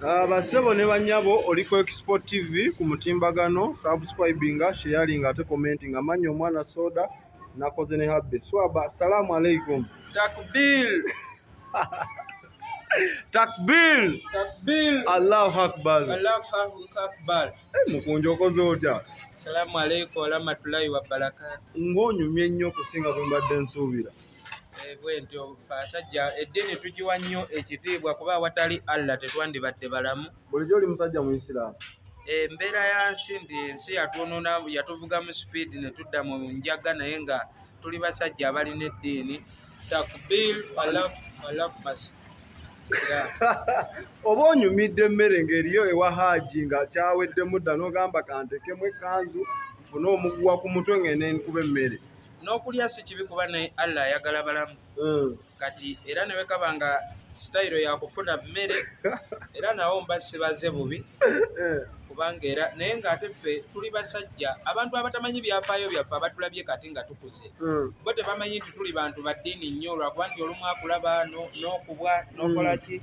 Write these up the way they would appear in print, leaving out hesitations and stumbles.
Bassebo ne bannyabo, oli ku Expo TV ku mutimbagano. Subscribinga, sharinga ate commentinga. Amannya omwana soda nakoze ne Habbe Swaba. Assalamu alaikum. Takbir. Takbir. Takbir. Allahu akbar. Allahu akbar. Eh, mukunja okoze otya? Salamu alaikum warahmatullahi wabarakatuh. Ng'onyumye nnyo okusinga bwe mbadde nsuubira. Eh, bwentyo basajja, eddiini tugiwa nnyo ekitiibwa kuba awatali Allah tetwandibadde balamu. Bulijjo oli musajja Muisiraamu? Embeera ya nsi nti ensi yatwonoona, yatuvuga mu sipiidi ne tudda mu njaga, naye nga tuli basajja abalina eddiini. Takbir. Allah masi. Oba onyumidde emmere ng'eriyo ewa Haaji nga kyaweddemu dda, n'ogamba kantekemu ekkanzu nfune omuguwa ku mutwe ng'ende nkuba emmere. N'okulya si kibi kuba naye Allah ayagala balamu. Kati era ne wekaba nga sitayiro yakufuna mmere, era nawo mba sibaze bubi kubanga era naye ng'ate ffe tuli basajja abantu abatamanyi byafaayo byaffe, abatulabye kati nga tukuze, bo tebamanyi nti tuli bantu ba ddiini nnyo, lwakuba nti olumu akulaba n'okubwa n'okola ki.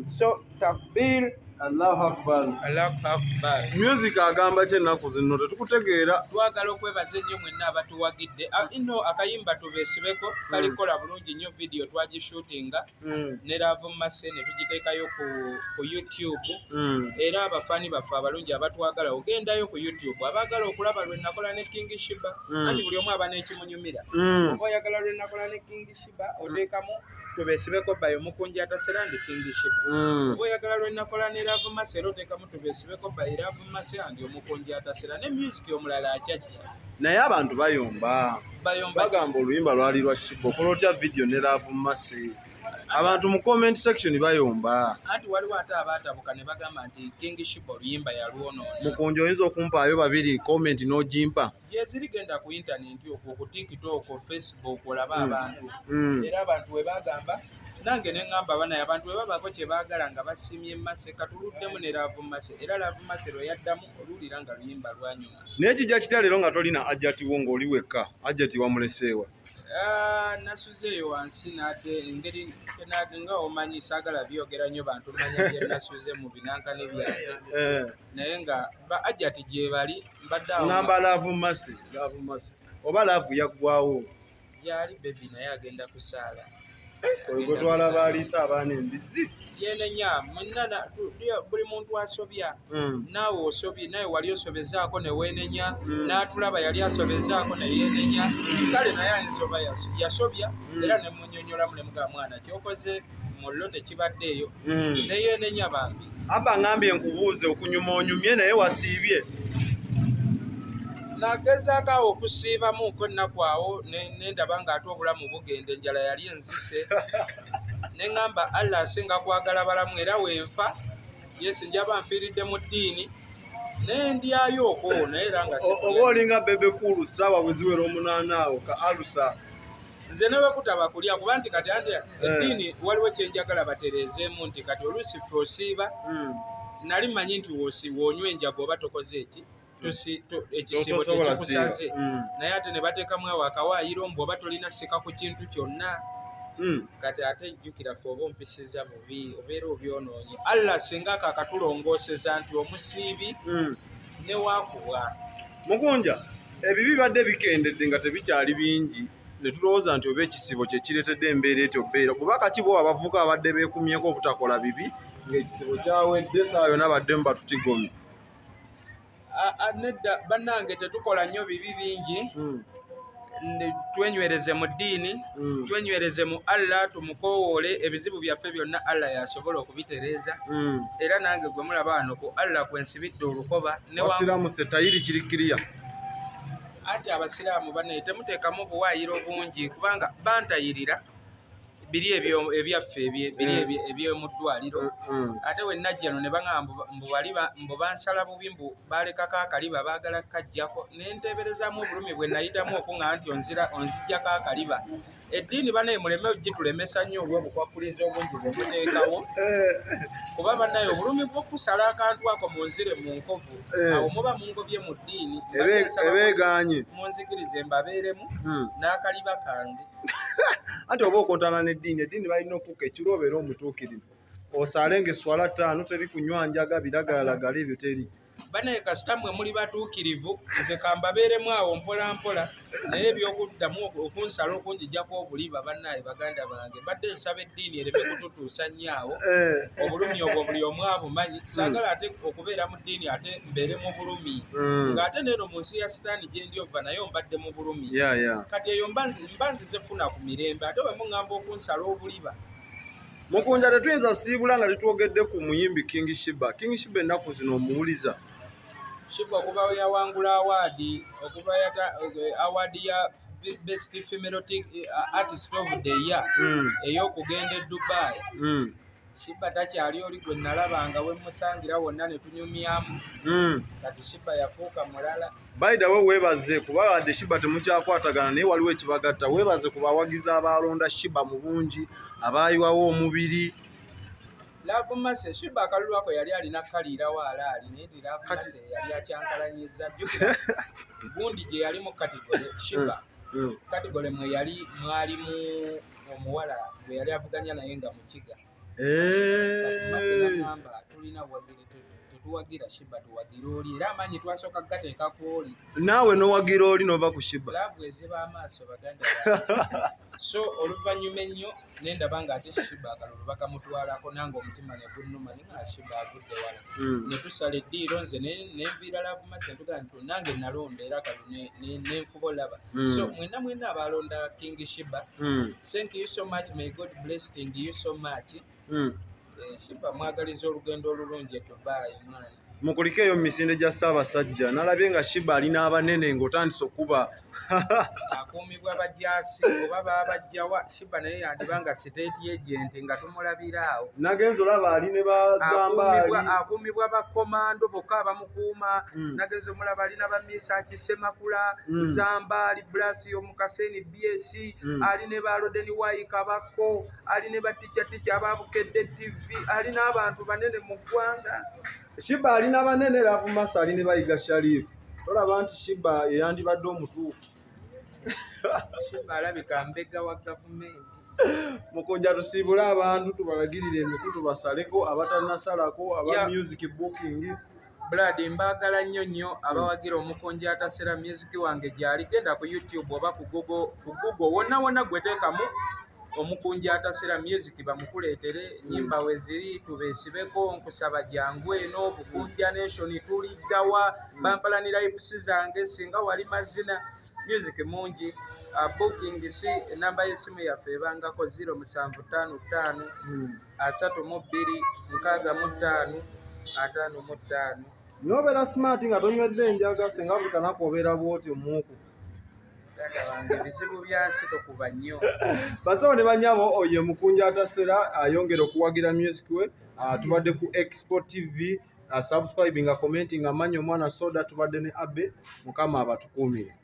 So takbir. Allahu akbar. Allahu akbar. Music agamba ki ennaku zino? Tetukutegeera. Twagala okwebaza ennyo mwenna abatuwagidde. Ino akayimba tubeesibeko kalikola bulungi nnyo. Vidiyo twagishootinga ne Love Mercy ne tugiteekayo ku YouTube. Era abafaani baffe abalungi abatwagala, ogendayo ku YouTube, abaagala okulaba lwe nakola ne King Shiba, anti buli omu aba n'ekimunyumira. Oba oyagala lwe nakola ne King Shiba, oteekamu "Tubeesibeko" by Omukunja Atasera and King Shiba. Oba oyagala lwe nakola ne Love Mercy, era oteekamu "Tubeesibeko" by Love Mercy and Omukunja Atasera. Ne music omulala akyajja. Naye abantu bayomba. Bayomba? Bagamba oluyimba lwali lwa Shiba, okola otya vidiyo ne Love Mercy? Abantu mu comment section bayomba. Anti waliwo ate abaatabuka ne bagamba nti King Shiba oluyimba yalwonoona. Mukunja, oyinza okumpaayo babiri comment n'ogimpa? Gyeziri, genda ku intaneti okwo, ku TikTok, Facebook, olabe abantu. Era abantu we bagamba, nange ne ŋŋamba banaye abantu bwe babaako kye baagala nga basimye Mercy, katuluddemu ne Love Mercy. Era Love Mercy lwe yaddamu oluwulira nga luyimba lwanyuma. Naye kijja kitya leero nga tolina ajjatiwo, ng'oli wekka? Ajjati wamuleseewa? Ah, nasuze eyo wansi nate engeri nate nga omanyi saagala byogera nnyo bantu manya gye nasuze mu binankane byange. Naye nga ba ajjati gye bali, mbadde awo. Ŋŋamba Love Mercy, Love Mercy, oba love yaggwawo? Gyali baby, naye agenda kusaala. Oyo gwe twalaba aliisa abaana embizi? Yenenya mwenna buli muntu asobya. Naawe osobye, nawe wali osobezaako ne weenenya. N'atulaba yali asobezaako ne yeenenya. Kale naye ayinza oba yasobya. Era ne munyonyolamu ne mugamba, "Mwana, kyokoze mullo tekibaddeeyo." Ne yeenenya bambi. Abba ngambye nkubuuze, okunyuma onyumye, naye wasiibye? Nagezaako awo okusiibamuko ennaku awo ne ndaba ng'ate obulamu bugenda, enjala yali enzise, ne ŋŋamba Allah asinga kwagala balamu, era wenfa yesi njaba nfiiridde mu ddiini, ne ndyayo okwo, naye era nga Oba olinga Bebe Cool, ssaawa bwe ziwera 8 awo ka alusa. Nze ne wekutaba kulya, kuba nti kati anti eddiini waliwo kyenjagala batereezeemu, nti kati oluusi ffe osiiba, nali mmanyi nti woonywa enjaga oba tokoze eki ekisiibo Tosobola tekikusaze. siiba. Naye ate ne bateekamu awo akawaayiro mbu oba tolina sika ku kintu kyonna. Kati ate jjukira ffe oba ompisiza bubi, obeera obyonoonye. Allah singa ako akatulongooseza nti omusiibi ne waakubwa. Mukunja, ebibi bibadde bikendedde nga tebikyali bingi, ne tulowooza nti oba ekisibo kye kireetedde embeera etyo bbeera, kuba kati bo abavubuka abadde beekumyeko obutakola bibi, ng'ekisibo kyawedde, essaawa yonna baddemu batutigomye. Nedda bannange, tetukola nnyo bibi bingi. Twenywereze mu ddiini, twenywereze mu Allah, tumukowoole. Ebizibu byaffe byonna Allah yasobola okubitereeza. Era nange gwe mulaba wano, ku Allah kwensibidde olukoba ne Wasiramuse, tayiri kiri kiriya. Anti abasiraamu banaye temuteekamu buwaayiro bungi, kubanga bantayirira biri ebyo ebyaffe biri eby'omu ddwaliro. Ate we najja no ne baŋŋamba mbu bali mbu bansala bubi, mbu balekako akaliba baagala kajjako, ne nteeberezaamu obulumi bwe nayitamu okuŋŋamba nti onzira onziggyako akaliba. Eddiini banaye muleme gitulemesa nnyo olw'obukwakulizo obungi bwe muteekawo, kuba bannaye obulumi bw'okusala akantu ako munzire mu nkovu, awo muba mungobye mu ddiini. Mbadde Eba egaanye. Munzikirize mbabeeremu n'akaliba kange. Anti oba okontana n'eddiini, eddiini balina okukka ekiro obeera omutuukirivu. Osale ng'esswala 5 teri kunywa njaga biragalalagala ebyo teri. Banaye kasita mmwe muli batuukirivu, nze kambabeeremu awo mpola mpola, naye ebyokuddamu okunsala okunjijjako obuliba bannaye baganda bange, mbadde nsaba eddiini ereme kututuusa nnyo awo. Obulumi obwo buli omu abumanyi, saagala ate okubeera mu ddiini ate mbeere mu bulumi. Ng'ate neeno mu nsi ya sitaani gye ndi ova nayo mbadde mu bulumi. Kati eyo mba nzize funa ku mirembe, ate bwe muŋŋamba okunsala obuliba. Mukunja tetuyinza siibula nga tetwogedde ku muyimbi King Shiba. King Shiba ennaku zino omuwuliza. Shiba okuva yawangula award, okuva award ya Best Female Artist of the Year ey'okugenda e Dubai. Shiba takyali oli gwe nalabanga we musangira wonna ne tunyumyamu. Kati Shiba yafuuka mulala. By the way, weebaze kuba wadde Shiba temukyakwatagana naye waliwo ekibagatta. Weebaze ku bawagizi abalonda Shiba mu bungi, abaayiwawo omubiri. Love Mercy, Shiba akalulu ako yali alina kaliirawo alaali, naye nti Love Mercy yali akyankalanyiza. Jjukira gundi gye yali mu category, Shiba. Category mwe yali mwalimu omuwala gwe yali avuganya naye nga Mukiga. Nagamba tulina wagire tetuwagira Shiba, tuwagira oli, era amaanyi twasooka kugateeka ku oli. Naawe n'owagira oli n'ova ku Shiba. Love eziba amaaso baganda. So oluvannyuma ennyo ne ndaba ng'ate Shiba akalulu bakamutwalako, nange omutima ne gunnuma nga Shiba avudde wala. Ne tusala eddiiro nze ne nviira Love Mercy ntugamba nti nange nalonda era akalulu ne nfuba olaba. So mwenna mwenna abalonda King Shiba, thank you so much, may God bless King you so much. Shiba mwagaliza olugendo olulungi e Dubai mwana. Mukulikeeyo mu misinde gya Ssaabasajja, nalabye nga Shiba alina abanene ng'otandise okuba akuumibwa bajaasi oba baabajjawa. Shiba naye yandiba nga state agent nga tumulabira awo. Nagenze olaba ali ne bazambaali. Akuumibwa bakomando bokka abamukuuma. Nagenze omulaba alina ba Misa Kisemakula, Zambaali, Blasio Mukaseni, BSc, ali ne ba Roden Wai Kabako, ali ne ba Ticha Ticha ababukedde TV, ali n'abantu banene mu ggwanga. Shiba alina banene, Love Mercy ali ne Bayiga Sharif. Tolaba nti Shiba yandibadde omutuufu. Shiba alabika mbega wa gavumenti. Mukunja tusiibule abantu tubalagirire emikutu basaleko abatannasalako aba music booking. Blood mbaagala nnyo nnyo abawagira Omukunja atasera music wange gy'ali, genda ku YouTube oba ku Google wonna wonna gweteekamu Omukunja atasera music bamukuleetere, nnyimba we ziri tubeesibeko, nkusaba jangu eno Bukunja Nation tuliddawa, bampalanira hips zange singa wali mazina music mungi. Booking si enamba y'essimu yaffe ebangako 0755 32 65 55. N'obeera smart nga tonywedde enjaga singa buli kanaku obeera bw'oti omuuku. Taata wange ebizibu bya nsi tokuba nnyo. Basawo ne bannyabo, oyo Mukunja atasera ayongera okuwagira music we. Tubadde ku Expo TV, subscribing, commenting, amannya omwana soda, tubadde ne Abe. Mukama abatukuumire.